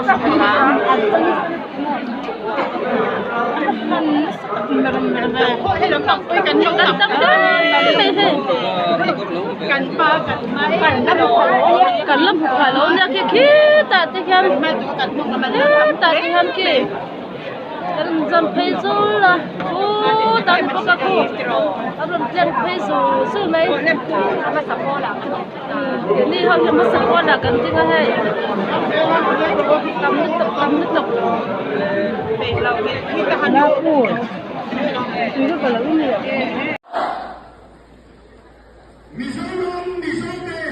Kan la hmu phah lo nia khi khitah te hian hetah te hian khi kan zam phei zul a khutah ni bawk a khu a rawn tleng phei zul zul mai keini ho hi hmasa pawnah kan ding a hei tam lutuk tam lutuk. Mizoram Mizote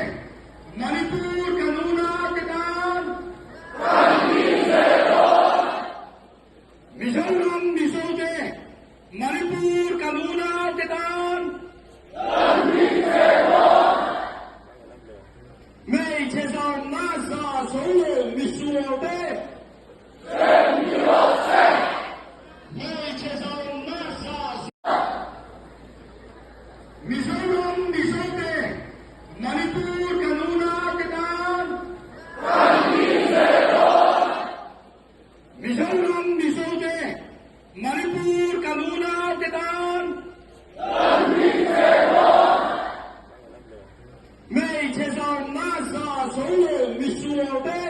Manipur kan unau te tan Kan ni ve dawn. Mizoram Mizote Manipur kan unau te tan Kan ni ve dawn. Hmeichhe zawmna za zo lo misual te Hrem ni rawh se. Hmeichhe zawmna za Mizoram Mizote Manipur kan unau te tan Kan ni ve dawn. Mizoram Mizote Manipur kan unau te tan Kan ni ve dawn. Hmeichhe zawmna za zo lo misual te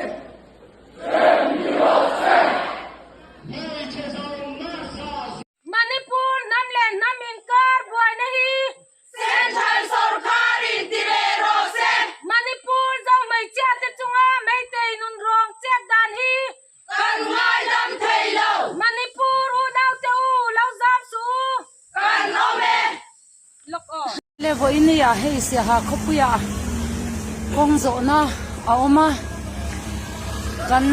Manipur hnam leh hnam inkar buaina hi Central sorkarin ti ve rawh se. Manipur Zohmeichhia te chunga Meitei nun rawng chet dan hi Kan ngaidam thei lo. Manipur unau te u lo zam suh u. Kan awm e. Lawk aw. Le vawinia hei Siaha khawpuia kawng zawhna a awm a, kan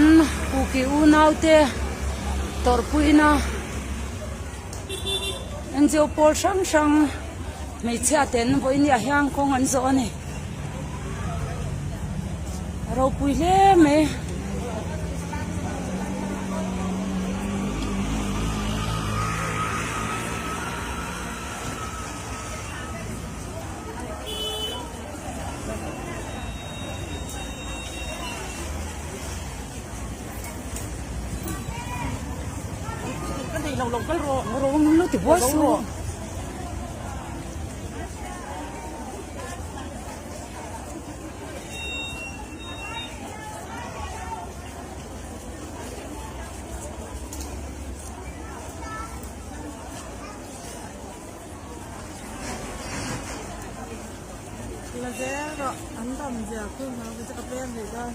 Kuki unaute tawrhpuina NGO pawl hrang hrang hmeichhia ten vawinia hian kawng an zawh a ni. A ropui hle mai. La zel rawh an tam zia khu hna chu ka peng thei dawn.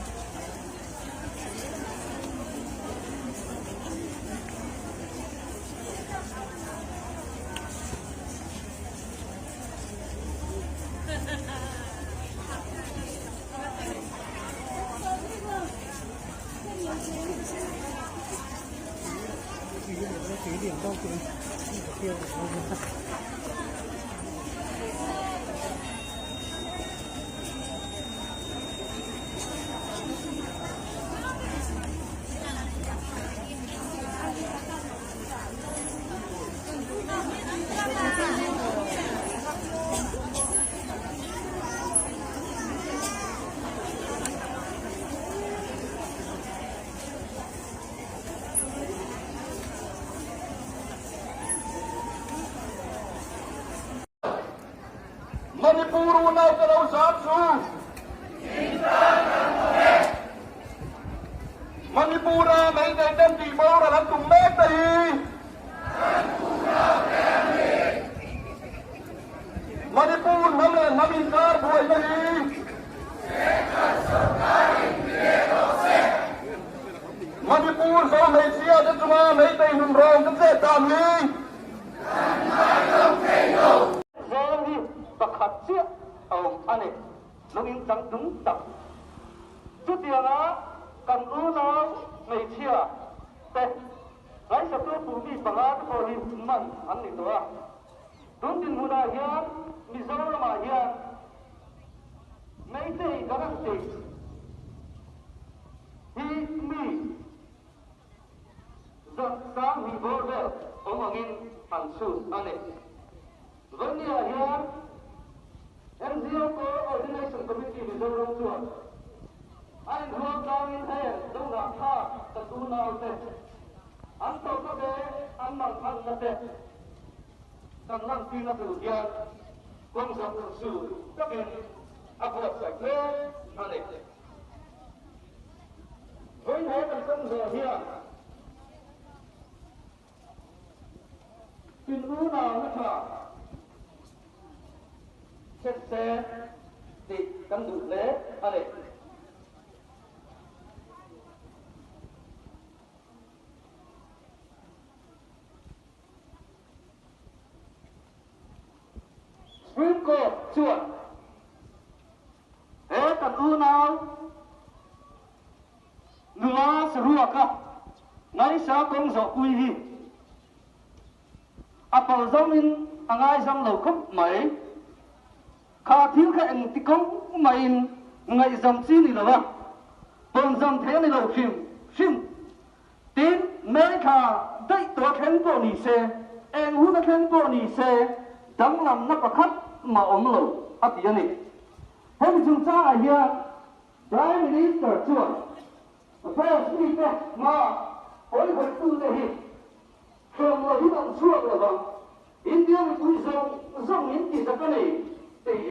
Manipur unau te lo zam chu Manipur-a meitei ten tih boral an tum mek te hi Manipur hnam leh hnam inkar buaina hi Manipur zo hmeichhia te chunga meitei nun rawng te chet dan hi Veng hi pakhat chiah a awm a ni. Lungin chang tung tak. Chutianga kan unau hmeichhia te ngaihsatu pumpi panga te pawh hi man an ni tawh a. Tun dinhmunah hian Mizoramah hian Meitei kan han tih hi mi zat sang hnih bawr vel awm angin an chhut a ni. Vawlnia hian NGO Coordination Committee Mizoram chuan a inhuam tlangin heng Zohnah. Zohnahthlak kan unaute an tawrhna te, an mangphanna te kan lantirna tur hian kawng zawh urhsun takin a buatsaih mek a ni. Vawiin he kan kawng zawh hian In unau na tha thlen se tih kan duh hle a ni. Supreme Court chuan he kan unau Nula saruaka ngaisa kawng zawhpui hi a pal zawngin a ngaizam lo khawp mai. Kha thil kha engti kawng maiin ngaihzam chi ni lo a, pawnzam thei a ni lo hrim hrim. Tin, Mary thla daih tawh a thleng pawh ni se, eng hun a thleng pawh ni se, danglamna pakhat mah awm lo a ti a ni. Hemi chungchangah hian Prime Minister chuan press mite hmaa hawihawihtute hi hrem lovin an chhuak lo vang, India mipui zawng zawng min ti tak a ni tih.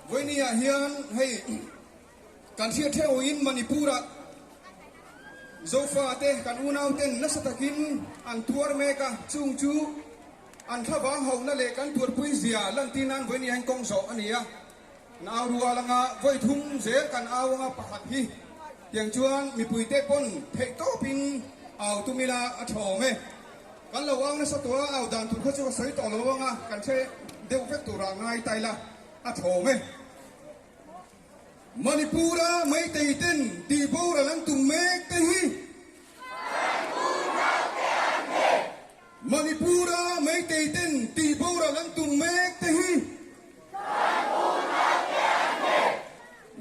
Vawinia hian hei kan hriat theuhin Manipur-ah Zofate kan unauten nasa takin an tuar mek a, chung chu an thlavang hauhna leh kan tuarpui zia lantir nan vawinia hian kawng zawh a ni a. Kan au rual anga vawi thum zel kan au anga pakhat hi tiang chuan mipuite pawn theih tawpin au tum ila a tha awm e. Kan lo au nasa tawh a, au dan tur kha chu ka sawi tawh lo anga kan hre deuh vek turah ngai ta ila a tha awm e. Manipur-a Meitei ten tihboral an tum mek te hi Manipur-a Meitei ten tihboral an tum mek te hi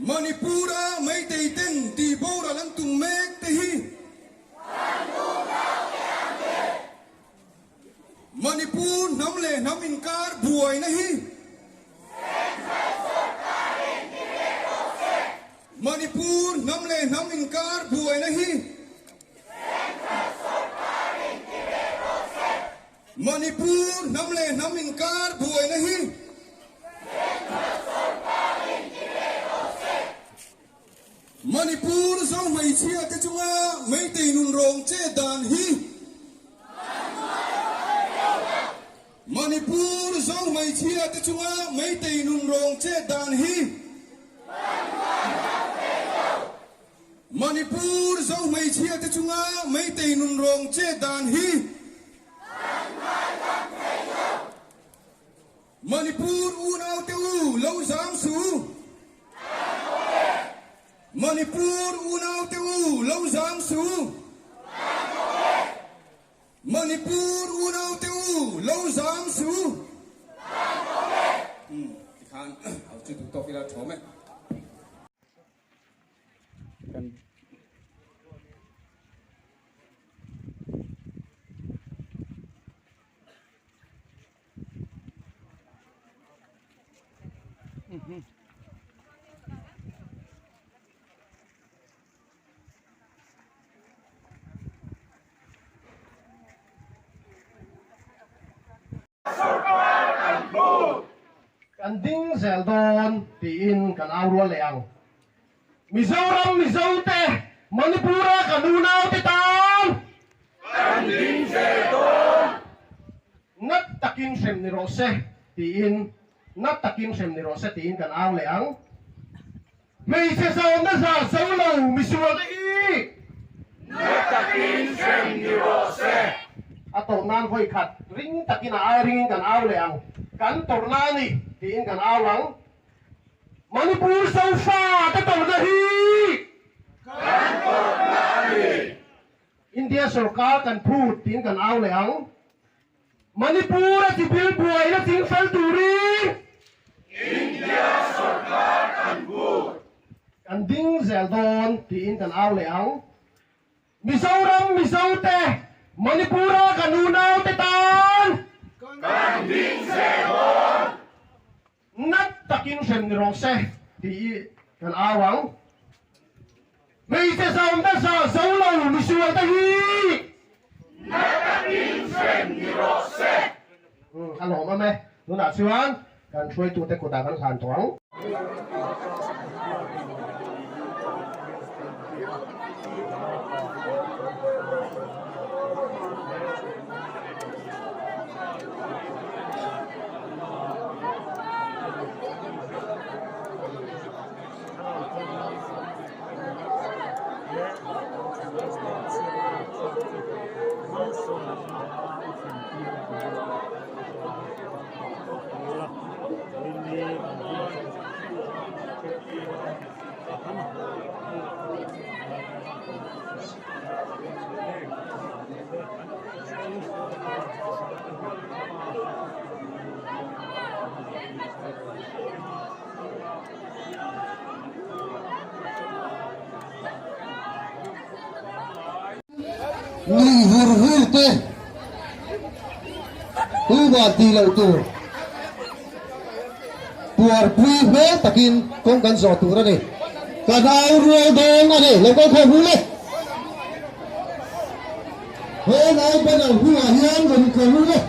Manipur-a Meitei ten tihboral an tum mek te hi Manipur hnam leh hnam inkar buaina hi Manipur hnam leh hnam inkar buaina hi Manipur hnam leh hnam inkar. hmeichhia te chunga Meitei nun rawng che dan hi Manipur Zo hmeichhia te chunga Meitei nun rawng che dan hi Manipur Zo hmeichhia te chunga Meitei nun rawng che dan hi Manipur unau te u lo zam su Manipur unau te u lo zam su Manipur unau te u lo zam su Tikhan au chu duh tawk ila thawm e. Kan ding zel dawn tiin kan au rual leh ang. Mizoram Mizote Manipur-a kan unaute tan kan ding zel dawn. Nat takin hrem ni rawh se tiin nat takin hrem ni rawh se tiin kan au leh ang. Hmeichhe zawnna zah zo lo misual te hi nat takin hrem ni rawh se. A tawrh nan vawi khat ring takin a ai ringin kan au leh ang. Kan tawrhna a ni tiin kan au ang. Manipur sofa te tawrhna hi kan tawrhna a ni. India sorkar kan phut tiin kan au leh ang. Manipur a chibil buaina chingfel turin India sorkar kan phut. Kan ding zel dawn tiin kan au leh ang. Mizoram Mizote Manipur-a kan unaute tan kan ding zel dawn. Nat takin hrem ni rawh se tih kan au ang. Hmeichhe zawnna zah zo lo misual te hi nat takin hrem ni rawh se. A lawm awm e. Tunah chuan kan hruaitute kutah kan hlan tawh ang. Nui vur vur te tumah tih loh tur tuarpui hmel takin kawng kan zawh tur a ni. Ka nau rual dawn a ni, lo kal khawm hul e. He nau banner hnuah hian rawn kal hul e.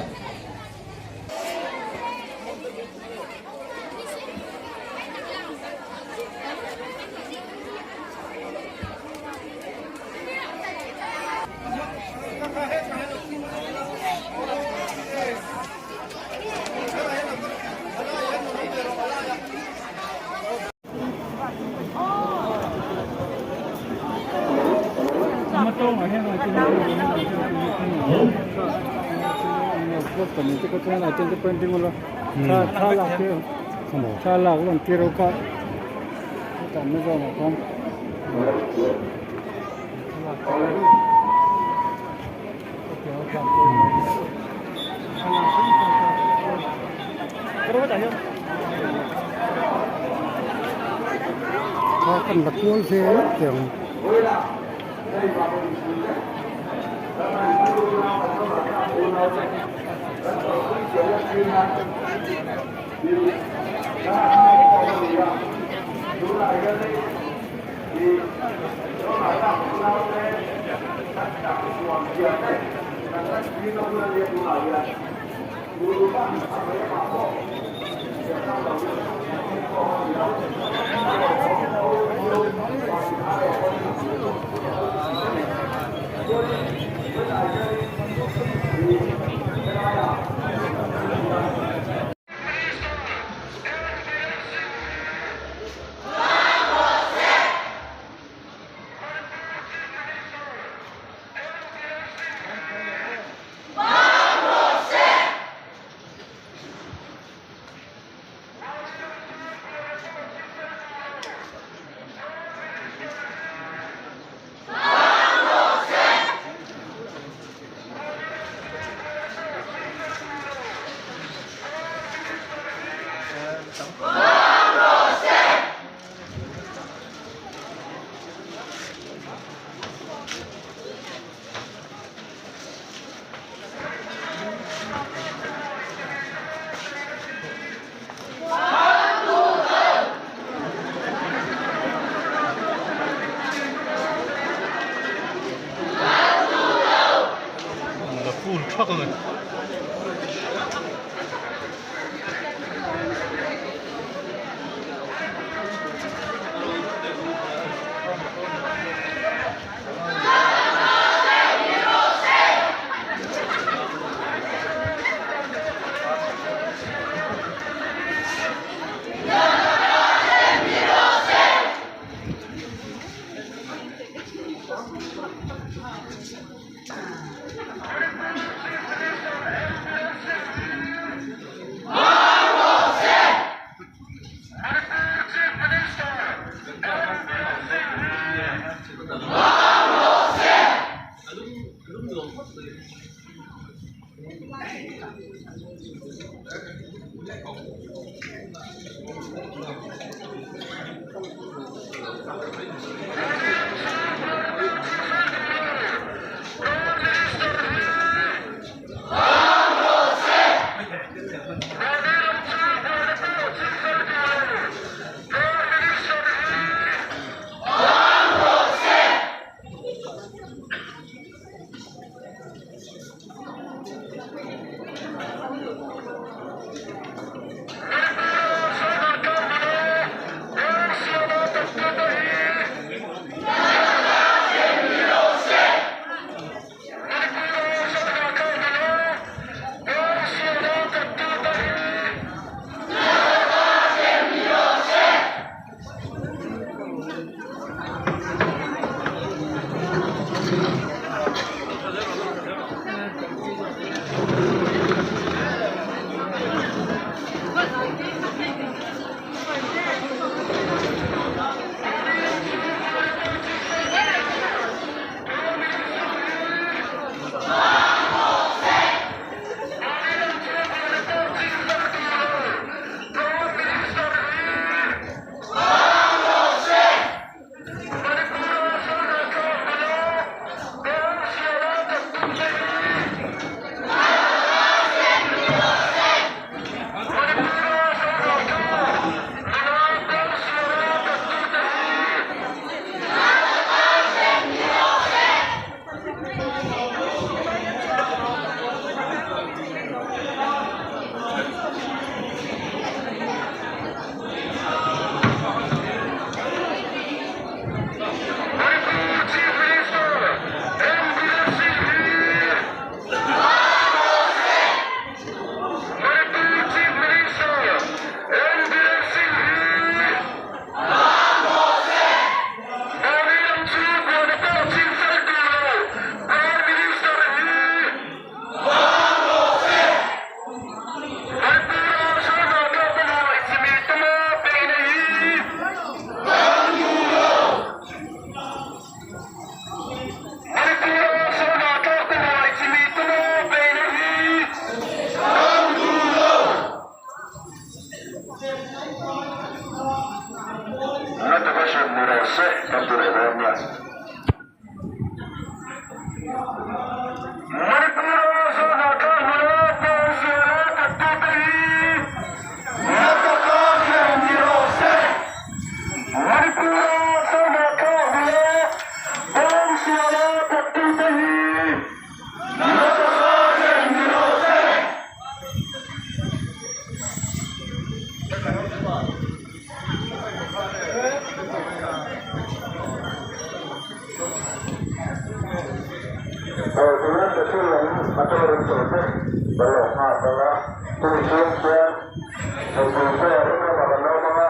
Mipui pawh ring ramah kan lo hmang a,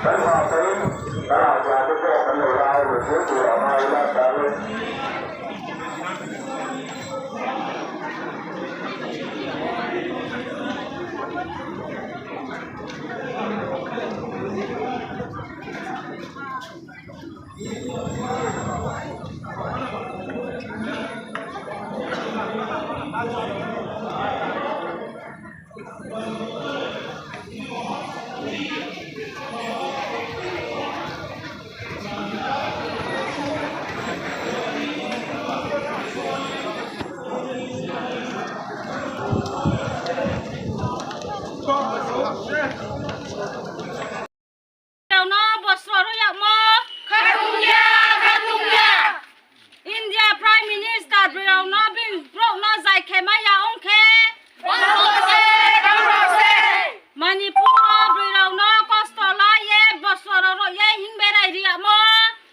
kan hah pawhin kan au hla te pawh kan lo la au ve zel tur a ngai ila chuanin. No bosro roya mo Khatungya khatungya India Prime Minister Brau no bin bro no zai khe ma ya ong khe Bangro se bangro se Manipur no Brau no kosto la ye bosro ro ye hing berai ria mo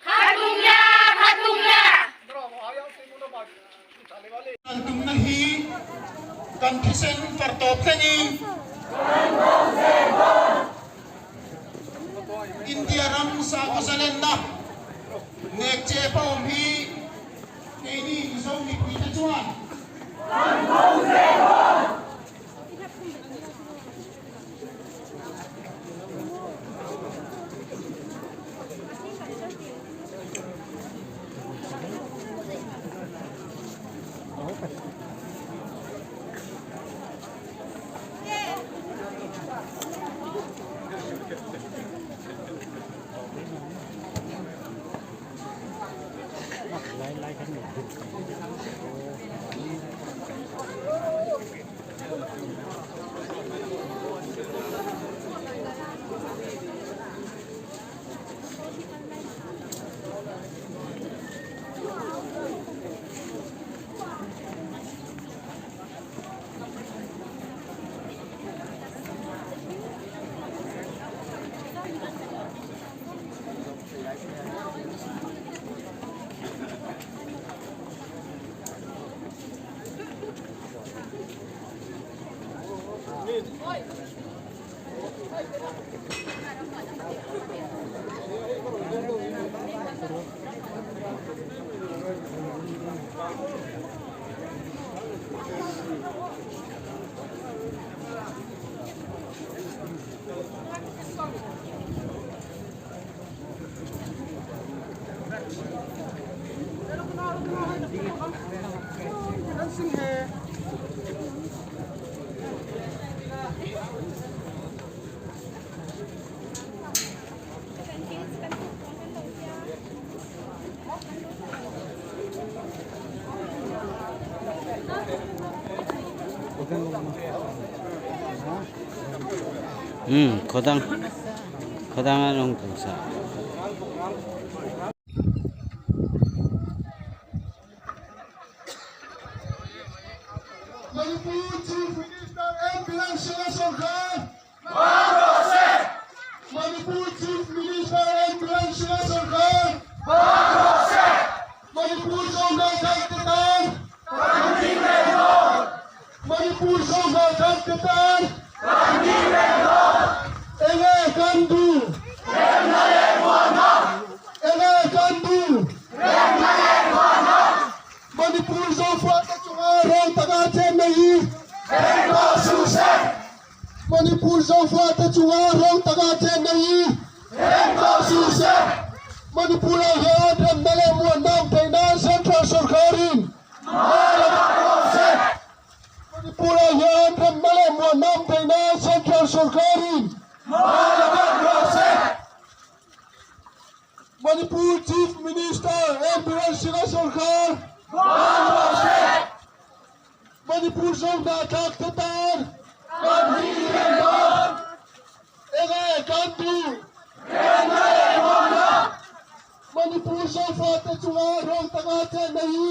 Khatungya khatungya Kan tumna hi kan thisen far tawp thlengin India ram sakhaw zalenna nek chep a awm hi keini Mizo mipuite chuan Khawdang khawdang an awm tur sa. Manipur Chief Minister M. Biren Singh Sarkar Manipur Chief Minister M. Biren Singh Sarkar Manipur Zonal Tan Manipur Zonal Tan Enge Kandu Enge Kandu Manipur Zofa te chunga rong taka chen na hi Manipur Zofa te chunga rong taka chen na hi Manipur ah hian remna leh muanna awm theih nan Central Sorkarin Manipur ah hian remna leh muanna awm theih nan Central Sorkarin Manipur Chief Minister M. Biren Singh Sarkar Manipur Zohna thlak te tan Enge kan duh Manipur Zofa te chunga rawng taka chenna hi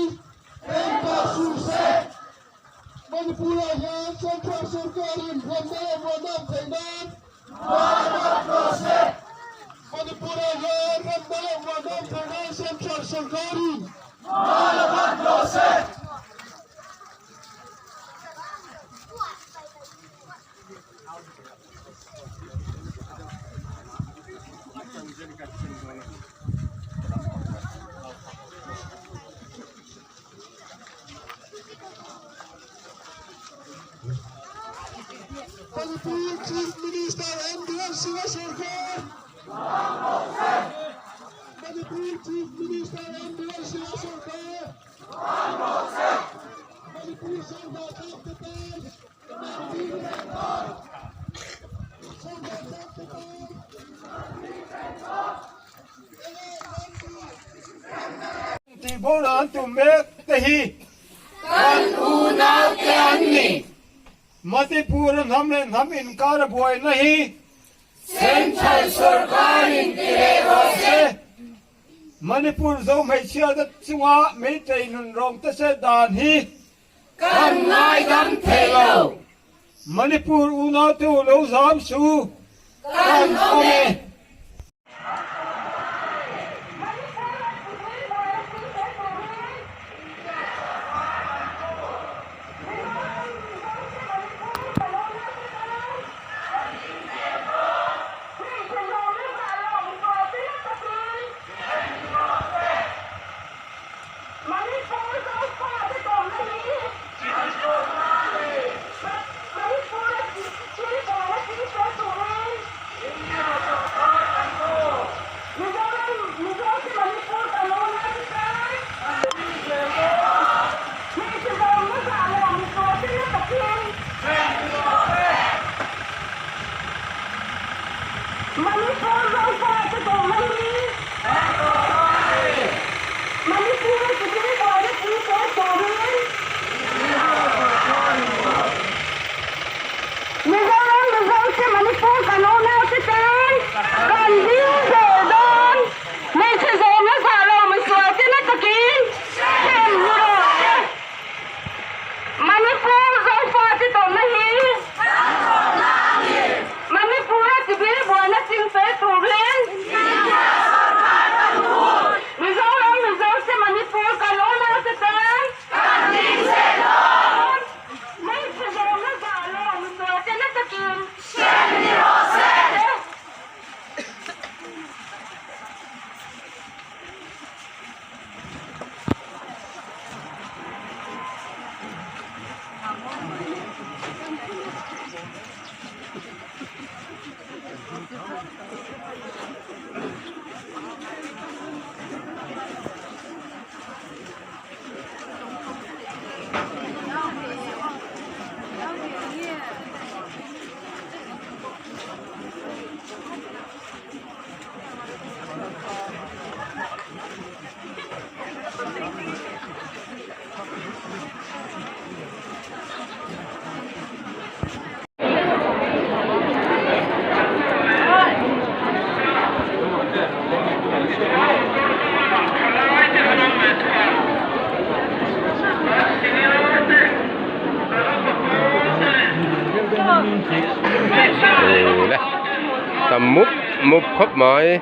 Manipur ah hian Central Sorkarin remna leh muanna awm theih nan Manipur ah hian remna leh muanna awm theih nan Central Sorkarin Manipur Chief Minister N Biren Singh-a sorkar Manipur Chief Minister N Biren Singh-a sorkar Manipur Sorkar thlak te tan Sorkar thlak te tan Tihbo an tum mek te hi kan unaute an ni. Manipur-a hnam leh hnam inkar a buaina hi Central sorkarin ti reh rawh se. Manipur zo hmeichhiate chunga Meitei nunrawng te chet dan hi kan ngaidam thei lo. Manipur unaute u lo zam su kan awm e. Mizoram Mizote Manipur kan unaute tan kan ding zel dawn. Hmeichhe zawmna zah lo misualte na takin hrem ni rawh se. Manipur Zofate tawrhna hi Manipur-a chibil buaina chingfel turin Mizoram Mizote Manipur kan unaute tan kan ding zel dawn. Hmeichhe zawmna zah lo misualte na takin hrem ni rawh se. Tam mup mup khawp mai.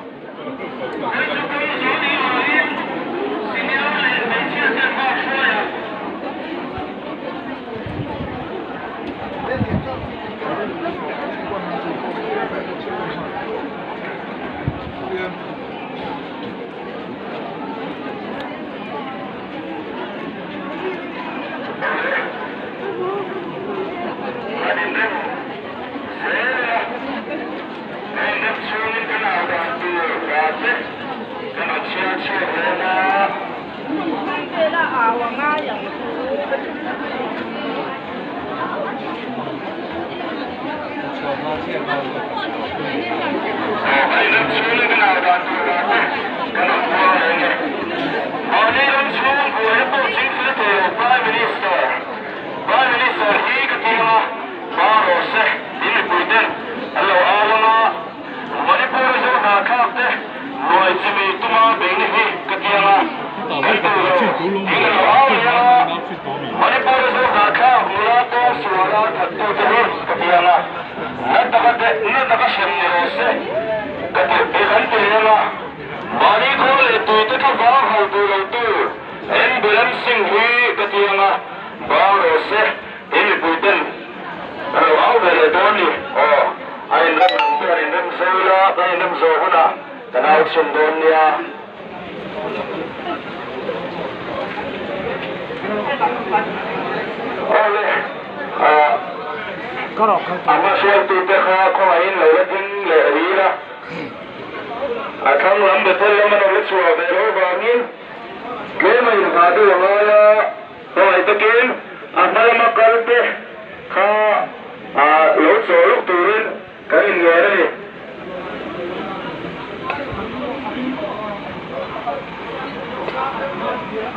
kan inrem zawh hunah kan au chhun dawn nia. Awle, a hmahruaitute kha khawngaihin lo la ding leh rih la. A thlang lam Bethel lam an awm la chhuah ve loh vangin tlem a inhah deuh a ngai a, khawngaih takin a hma lama kal te kha lo chaw lawk turin kan inngen a ni.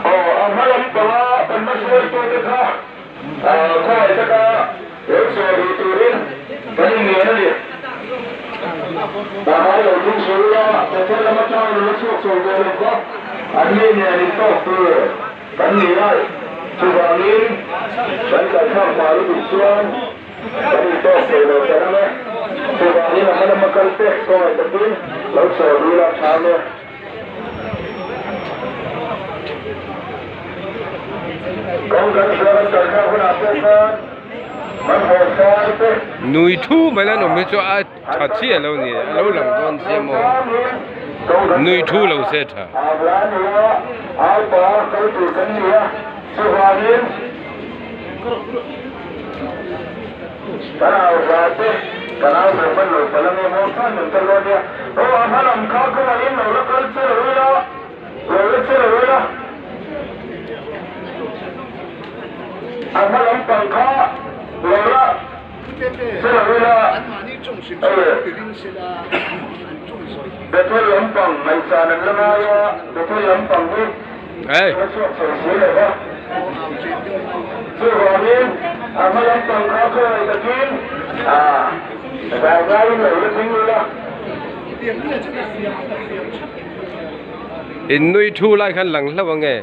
Aw, a hma lam panga kan hmahruaitute kha khawngaih taka lo chaw rih turin kan inngen a ni. Mahai lo ding suh ula, Bethel lam atang in la chhuak chho ve lo va, an mi nen in tawk tur kan ni a, chuvangin kan kalthlak hma lutuk chuan kan in tawk thei lo ta reng e. Chuvangin a hma lama kal te khawngaih takin lo chaw ula tha ang e. Kawng kan hruai kan kalthlak hunah pawh khan Nui thu mai lan awm hi chu a tha chiah lo ni, a lo lang dawn sia maw? Nui thu lo se tha. A hma lampang kha lo la che lo ila Bethel lampang ngaihsan an la ngai a, Bethel lampang hi a chhuak chho si lo va. Chuvangin a hma lampang kha khawngaih takin zai ngaiin lo la ding ila. In nui thu lai khan lang hlauh ange.